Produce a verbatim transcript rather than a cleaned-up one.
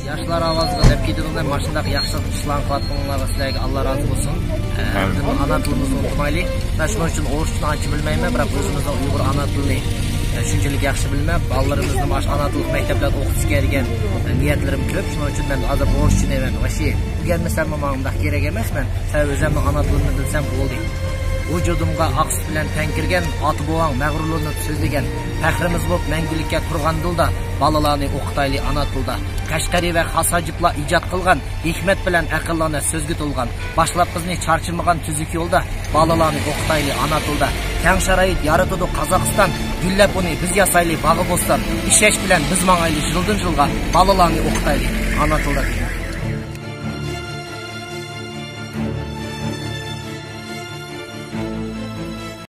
ياشلار ئاۋازىغا دەپ كېتىدۇ، مەن ماشۇنداق ياخشى ئىشلارنى قىلىۋاتقىنىڭلارغا سىلەرگە ئاللا رازى بولسۇن. ئە، ئانا تىلىمىزنى ئۇنتۇمايلى. مەن شۇنىڭ ئۈچۈن ئورۇسچىنى ئانچە بىلمەيمەن، بىراق ئۆزىمىزنىڭ ئۇيغۇر ئانا تىلىنى، ئە، شۇنچىلىك ياخشى بىلىمەن. بالىلىرىمىزنى مانا شۇ ئانا تىللىق مەكتەپلەردە ئوقۇتۇشقا دېگەن، ئە، نىيەتلىرىم كۆپ. شۇنىڭ ئۈچۈن مەن ھازىر ئورۇسچىنى مەن ۋاشى ئۆگەنمىسەممۇ ماڭا ئۇنداق كېرەك ئەمەس. مەن سەل ئۆزۈمنىڭ ئانا تىلىمنى بىلسەم بولدى. ۋۇجۇدۇمغا ئاق سۈت بىلەن تەڭ كىرگەن ئاتا بوۋاڭ مەغرۇرلىنىپ سۆزلىگەن، پەخرىمىز بولۇپ مەڭگۈلۈككە تۇرغان دىلدا، بالىلارنى ئوقۇتايلى ئانا تىلدا. قەشقەرى ۋە خاس ھاجىپلار ئىجاد قىلغان، ھېكمەت بىلەن ئەقىللەرنى سۆزگە تولغان، باشلاپ بىزنى چارچىمىغان تۈزۈك يولدا، بالىلارنى ئوقۇتايلى ئانا تىلدا. تەڭ شارائىت يارىتىدۇ قازاقىستان، گۈللەپ ئۇنى بىز ياسايلى باغۇ بوستان، ئىشەنچ بىلەن بىز ماڭايلى يىلدىن يىلغا، بالىلارنى ئوقۇتايلى ئانا تىلدا.